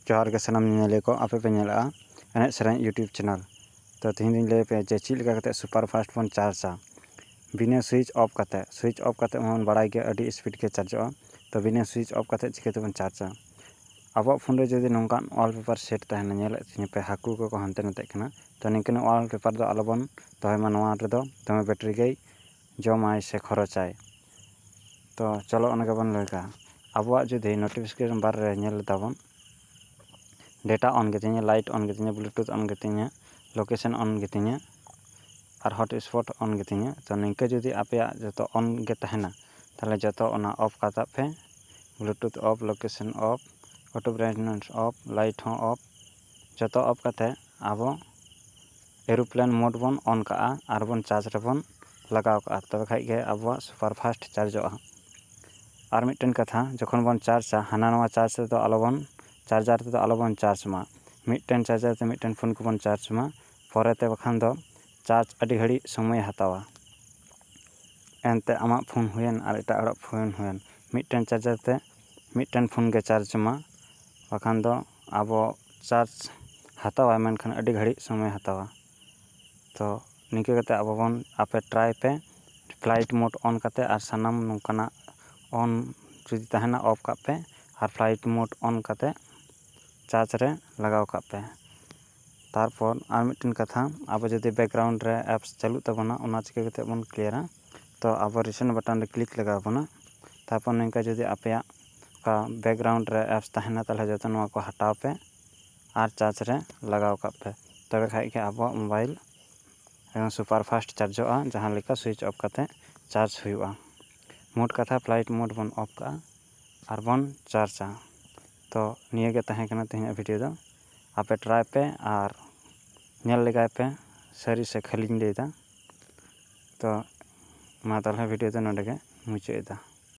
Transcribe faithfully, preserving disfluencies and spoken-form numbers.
ᱡᱚᱦᱟᱨ ᱜᱮ ᱥᱟᱱᱟᱢ ᱧᱮᱧᱮᱞᱤᱭᱟᱹ ᱠᱚ, ᱟᱯᱮ ᱯᱮ ᱧᱮᱞᱮᱜᱼᱟ ᱮᱱᱮᱡ ᱥᱮᱨᱮᱧ YouTube channel᱾ ᱛᱚ ᱛᱮᱦᱮᱧ ᱫᱚᱧ ᱞᱟᱹᱭ ᱟᱯᱮᱭᱟ ᱡᱮ ᱪᱮᱫ ᱞᱮᱠᱟ ᱠᱟᱛᱮ ᱥᱩᱯᱟᱨ ᱯᱷᱟᱥᱴ ᱵᱚᱱ ᱪᱟᱨᱡᱟ ᱵᱤᱱᱟᱹ ᱥᱩᱭᱤᱪ ᱚᱯᱷ ᱠᱟᱛᱮ᱾ ᱥᱩᱭᱤᱪ ᱚᱯᱷ ᱠᱟᱛᱮ ᱢᱟᱵᱚᱱ ᱵᱟᱲᱟᱭ ᱜᱮ ᱟᱹᱰᱤ ᱥᱯᱤᱰ ᱜᱮ ᱪᱟᱨᱡᱚᱜᱼᱟ᱾ ᱛᱚ ᱵᱤᱱᱟᱹ ᱥᱩᱭᱤᱪ ᱚᱯᱷ ᱠᱟᱛᱮ ᱪᱤᱠᱟᱹ ᱛᱮᱵᱚᱱ ᱪᱟᱨᱡᱟ? ᱟᱵᱚᱣᱟᱜ ᱯᱷᱳᱱ ᱨᱮ ᱡᱩᱫᱤ ᱱᱚᱝᱠᱟᱱ ᱣᱟᱞᱯᱮᱯᱟᱨ ᱥᱮᱴ ᱛᱟᱦᱮᱱᱟ, ᱧᱮᱞᱮᱫ ᱛᱤᱧᱟᱹ ᱯᱮ ᱦᱟᱹᱠᱩ ᱠᱚᱠᱚ ᱦᱟᱱᱛᱮ ᱱᱟᱛᱮᱜ ᱠᱟᱱᱟ, ᱛᱚ ᱱᱤᱝᱠᱟᱹᱱᱟᱜ ᱣᱟᱞᱯᱮᱯᱟᱨ ᱫᱚ ᱟᱞᱚᱵᱚᱱ ᱫᱚᱦᱚᱭ ᱢᱟ᱾ ᱱᱚᱣᱟ ᱨᱮᱫᱚ ᱫᱚᱢᱮ ᱵᱮᱴᱨᱤ ᱜᱮᱭ ᱡᱚᱢᱟᱭ ᱥᱮ ᱠᱷᱚᱨᱚᱪᱟᱭ᱾ ᱛᱚ ᱪᱚᱞᱚ ᱚᱱᱟ ᱜᱮᱵᱚᱱ ᱞᱟᱹᱭᱟ᱾ ᱟᱵᱚᱣᱟᱜ ᱡᱩᱫᱤ ᱱᱳᱴᱤᱯᱷᱤᱠᱮᱥᱚᱱ ᱵᱟᱨ ᱨᱮ ᱧᱮᱞ ᱞᱮᱫᱟᱵᱚᱱ, ᱰᱮᱴᱟ ᱚᱱ ᱜᱮᱛᱤᱧᱟ, ᱞᱟᱭᱤᱴ ᱚᱱ ᱜᱮᱛᱤᱧᱟ, ᱵᱞᱩᱴᱩᱛᱷ ᱚᱱ ᱜᱮᱛᱤᱧᱟ, ᱞᱳᱠᱮᱥᱚᱱ ᱚᱱ ᱜᱮᱛᱤᱧᱟ, ᱟᱨ ᱦᱚᱴᱥᱯᱚᱴ ᱚᱱ ᱜᱮᱛᱤᱧᱟ᱾ ᱛᱚ ᱱᱤᱝᱠᱟᱹ ᱡᱩᱫᱤ ᱟᱯᱮᱭᱟᱜ ᱡᱚᱛᱚ ᱚᱱ ᱜᱮ ᱛᱟᱦᱮᱱᱟ, ᱛᱟᱦᱚᱞᱮ ᱡᱚᱛᱚ ᱚᱱᱟ ᱚᱯᱷ ᱠᱟᱛᱟᱜ ᱯᱮ᱾ Bluetooth off, location off, auto brightness off, light ᱦᱚᱸ ᱚᱯᱷ, ᱡᱚᱛᱚ ᱚᱯᱷ ᱠᱟᱛᱮ ᱟᱵᱚ ᱮᱨᱳᱯᱞᱮᱱ ᱢᱳᱰ ᱵᱚᱱ ᱚᱱ ᱠᱟᱜᱼᱟ ᱟᱨ ᱵᱚᱱ ᱪᱟᱨᱡᱽ ᱨᱮᱵᱚᱱ ᱞᱟᱜᱟᱣ ᱠᱟᱜᱼᱟ, ᱛᱚᱵᱮ ᱠᱷᱟᱡ ᱜᱮ ᱟᱵᱚᱣᱟᱜ ᱥᱩᱯᱟᱨ ᱯᱷᱟᱥᱴ ᱪᱟᱨᱡᱚᱜᱼᱟ᱾ ᱟᱨ ᱢᱤᱫᱴᱮᱱ ᱠᱟᱛᱷᱟ, ᱡᱚᱠᱷᱚᱱ ᱵᱚᱱ ᱪᱟᱨᱡᱟ, ᱦᱟᱱᱟ ᱱᱟᱣᱟ ᱪᱟᱨᱡᱽ ᱨᱮᱫᱚ ᱟᱞᱚᱵᱚᱱ, ᱪᱟᱨᱡᱟᱨ ᱛᱮᱫᱚ ᱟᱞᱚᱵᱚᱱ ᱪᱟᱨᱡᱽ ᱢᱟ᱾ ᱢᱤᱫᱴᱮᱱ ᱪᱟᱨᱡᱟᱨ ᱛᱮ ᱢᱤᱫᱴᱮᱱ ᱯᱷᱳᱱ ᱜᱮᱵᱚᱱ ᱪᱟᱨᱡᱽ ᱢᱟ, ᱯᱚᱨᱮᱛᱮ ᱵᱟᱠᱷᱟᱱ ᱫᱚ ᱪᱟᱨᱡᱽ ᱟᱹᱰᱤ ᱜᱷᱟᱹᱲᱤᱡ ᱥᱚᱢᱚᱭᱮ ᱦᱟᱛᱟᱣᱟ᱾ ᱮᱱᱛᱮ ᱟᱢᱟᱜ ᱯᱷᱳᱱ ᱦᱩᱭᱮᱱ ᱟᱨ ᱮᱴᱟᱜ ᱦᱚᱲᱟᱜ ᱯᱷᱳᱱ ᱦᱩᱭᱮᱱ, ᱢᱤᱫᱴᱮᱱ ᱪᱟᱨᱡᱟᱨ ᱛᱮ ᱢᱤᱫᱴᱮᱱ ᱯᱷᱳᱱ ᱜᱮ ᱪᱟᱨᱡᱽ ᱢᱟ, ᱵᱟᱠᱷᱟᱱ ᱫᱚ ᱟᱵᱚ ᱪᱟᱨᱡᱽ ᱦᱟᱛᱟᱣᱟᱭ, ᱢᱮᱱᱠᱷᱟᱱ ᱟᱹᱰᱤ ᱜᱷᱟᱹᱲᱤᱡ ᱥᱚᱢᱚᱭ ᱦᱟᱛᱟᱣᱟ᱾ ᱛᱚ ᱱᱤᱝᱠᱟᱹ ᱠᱟᱛᱮ ᱟᱵᱚ ᱵᱚᱱ, ᱟᱯᱮ ᱴᱨᱟᱭ ᱯᱮ ᱯᱷᱞᱟᱭᱤᱴ ᱢᱳᱰ ᱚᱱ ᱠᱟᱛᱮ, ᱟᱨ ᱥᱟᱱᱟᱢ ᱱᱚᱝᱠᱟᱱᱟᱜ ᱚᱱ ᱡᱩᱫᱤ ᱛᱟᱦᱮᱱᱟ ᱚᱯᱷ ᱠᱟᱜ ᱯᱮ, ᱟᱨ ᱯᱷᱞᱟᱭᱤᱴ ᱢᱳᱰ ᱚᱱ ᱠᱟᱛᱮ ᱪᱟᱨᱡᱽ ᱨᱮ ᱞᱟᱜᱟᱣ ᱠᱟᱜ ᱯᱮ᱾ ᱛᱟᱨᱯᱚᱨ ᱟᱨ ᱢᱤᱫᱴᱮᱱ ᱠᱟᱛᱷᱟ, ᱟᱵᱚ ᱡᱩᱫᱤ ᱵᱮᱠᱜᱨᱟᱣᱩᱱᱰ ᱨᱮ ᱮᱯᱥ ᱪᱟᱹᱞᱩᱜ ᱛᱟᱵᱚᱱᱟ, ᱚᱱᱟ ᱪᱤᱠᱟᱹ ᱠᱟᱛᱮ ᱵᱚᱱ ᱠᱞᱤᱭᱟᱨᱟ? ᱛᱚ ᱟᱵᱚ ᱨᱤᱥᱮᱱᱴ ᱵᱟᱴᱚᱱ ᱨᱮ ᱠᱞᱤᱠ ᱞᱟᱜᱟᱣ ᱵᱚᱱᱟ᱾ ᱛᱟᱨᱯᱚᱨ ᱱᱤᱝᱠᱟ ᱡᱩᱫᱤ ᱟᱯᱮᱭᱟᱜ ᱚᱠᱟ ᱵᱮᱠᱜᱨᱟᱣᱩᱱᱰ ᱨᱮ ᱮᱯᱥ ᱛᱟᱦᱮᱱᱟ, ᱛᱟᱦᱚᱞᱮ ᱡᱚᱛᱚ ᱱᱚᱣᱟ ᱠᱚ ᱦᱟᱴᱟᱣ ᱯᱮ ᱟᱨ ᱪᱟᱨᱡᱽ ᱨᱮ ᱞᱟᱜᱟᱣ ᱠᱟᱜ ᱯᱮ᱾ ᱛᱚᱵᱮ ᱠᱷᱟᱡ ᱜᱮ ᱟᱵᱚᱣᱟᱜ ᱢᱳᱵᱟᱭᱤᱞ ᱮᱠᱫᱚᱢ ᱥᱩᱯᱟᱨ ᱯᱷᱟᱥᱴ ᱪᱟᱨᱡᱚᱜᱼᱟ, ᱡᱟᱦᱟᱸ ᱞᱮᱠᱟ ᱥᱩᱭᱤᱪ ᱚᱯᱷ ᱠᱟᱛᱮ ᱪᱟᱨᱡᱽ ᱦᱩᱭᱩᱜᱼᱟ᱾ ᱢᱳᱴ ᱠᱟᱛᱷᱟ, ᱯᱷᱞᱟᱭᱤᱴ ᱢᱳᱰ ᱵᱚᱱ ᱚᱯᱷ ᱠᱟᱜᱼᱟ ᱟᱨ ᱵᱚᱱ ᱪᱟᱨᱡᱟ᱾ ᱛᱚ ᱱᱤᱭᱟᱹ ᱜᱮ ᱛᱟᱦᱮᱸ ᱠᱟᱱᱟ ᱛᱮᱦᱮᱧᱟᱜ ᱵᱷᱤᱰᱤᱭᱳ ᱫᱚ᱾ ᱟᱯᱮ ᱴᱨᱟᱭ ᱯᱮ ᱟᱨ ᱧᱮᱞ ᱞᱮᱜᱟᱭ ᱯᱮ, ᱥᱟᱹᱨᱤ ᱥᱮ ᱠᱷᱟᱹᱞᱤᱧ ᱞᱟᱹᱭᱫᱟ᱾ ᱛᱚ ᱢᱟ ᱛᱟᱦᱚᱞᱮ ᱵᱷᱤᱰᱤᱭᱳ ᱫᱚ ᱱᱚᱰᱮ ᱜᱮ ᱢᱩᱪᱟᱹᱫ ᱮᱫᱟ᱾